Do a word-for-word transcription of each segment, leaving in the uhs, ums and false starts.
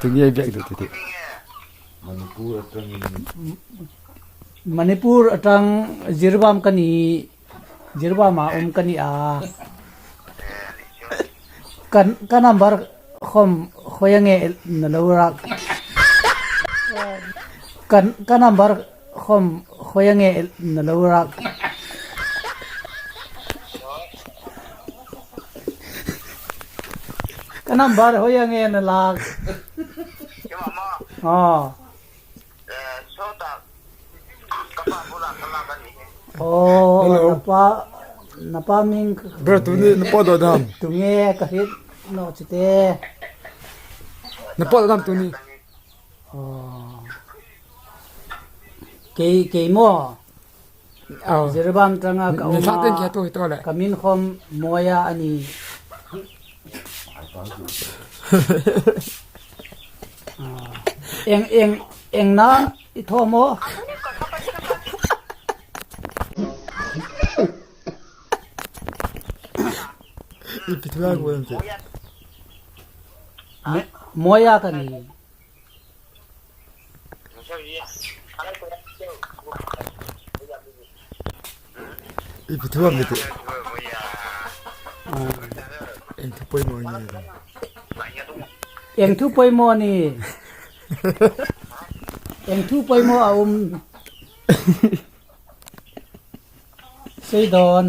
Tunge bek du titi. Manipur atang in. Manipur atang Jiribam kani, Jiribam a um kani a. Kan, ka number khom khoiya nge na lo ra. Kan, ka number khom khoiya nge na lo ra. Ka number hoiya nge na la. Kima ma. Oh. Eh, so ta. Kapa pula kala kani. Oh, hello. Napa, napa ming. Bro, tuni napa do dam. Tunge ka hit no chite. Napa do dam tuni. Oh. Kei, kei mo. Jiribam tanga ka um a. Ka min khom Moya ani. Eng, eng, eng na i tho mo. Ipi thu a ko ente. Moya kani. Ipi thu a mi te. Eng thu poimo ni. Eng thu poimo ni. Eng thu poimo a um. Seidon.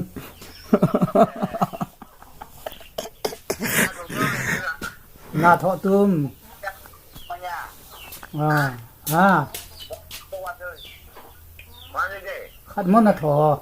Na tho tum. Ah, ah. Khat mo na tho.